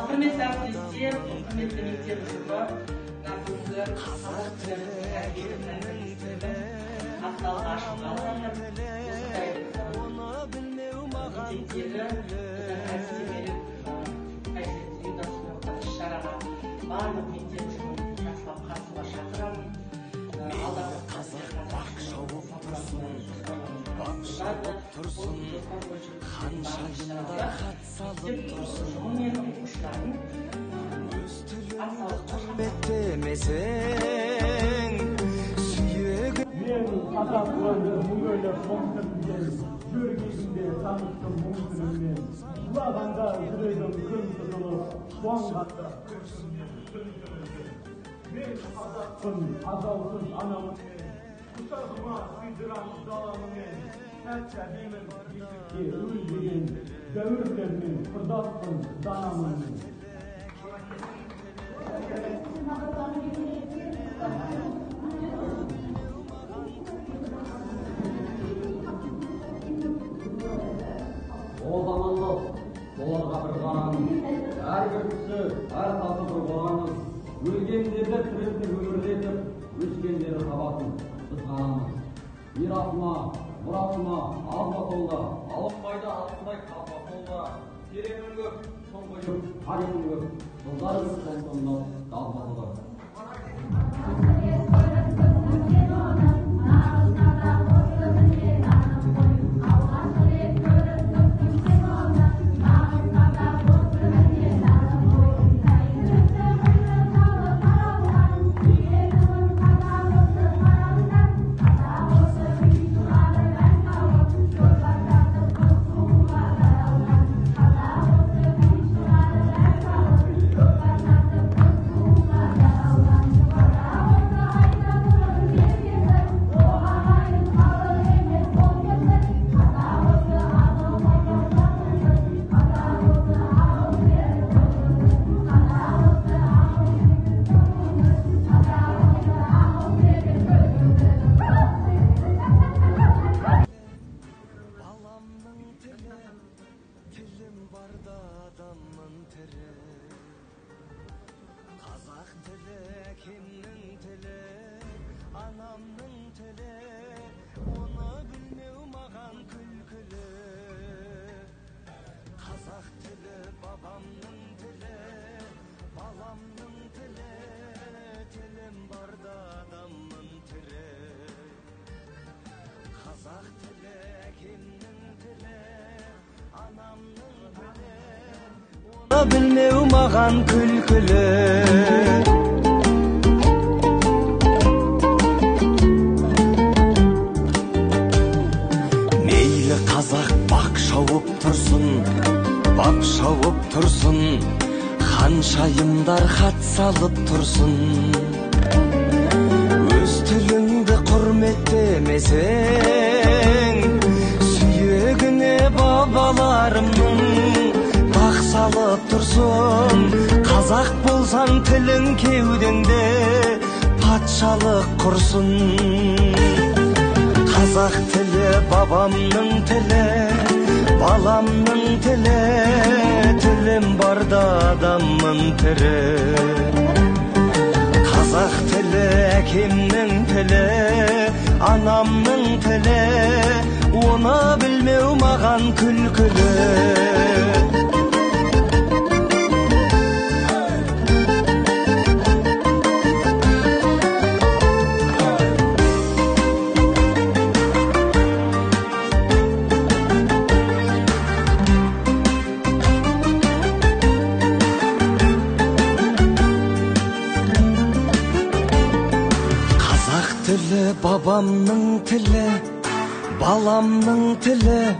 Құрметті әріптестер, құрметті мектеп ұжымы, бүгінгі қазақ тілінің апталығы ашылғалы жатыр. Осындай мектептегі біздің әдістемелік ұйымдастырып жатқан іс-шараға барлық мектеп ұжымын жақсылап қатысуға шақырамын. Алдағы құрметтемесең сүйегі. Мен қазақпын, мұңайлы тіліммен, жөргегімде таныттым мұң тіліммен. Жылағанда жүрегім күн сызылып, қуанғанда күлкімнен күн түрілген. Мен қазақпын, ажалсыз анаммен, құшағыма сыйдырам даламмен, сәт сәбимін бесікке өлдеген, дәуірлермен құрдаспын, данамын мен. О замандас, оларға бір қараңыз, әрбір кісі, әр тасы бір қораңыз, өлгендерді тірілтіп өмірлетіп, өшкендері табатын біз ғанамыз. Мирасыма, мұрасыма, аз ба солда, алынбайды алтындай қазба қолда, тереңім көп, тұңғиық тарихым көп, жылдар көп томсомнан жазба солар. Тілім барда адаммын тірі, қазақ тілі әкемнің тілі, анамның тілі, оны білмеу маған күлкілі. Қазақ тілі бабамның тілі, баламның тілі, тілім барда адаммын тірі. Қазақ тілі әкемнің тілі, анамның тілі, оны білмеу маған күлкілі. Мейлі қазақ бақ шауып тұрсын, бап шауып тұрсын, ханшайымдар хат салып тұрсын. Өз тіліңді құрметтемесең, сүйегіне бабаларымның бақ салып тұрсын. Қазақ болсаң тілің кеудеңде патшалық құрсын. Қазақ тілі бабамның тілі, баламның тілі, тілім барда адаммын тірі. Қазақ Әкемнің тілі, анамның тілі, оны білмеу маған күлкілі. Тілі бабамның тілі, баламның тілі.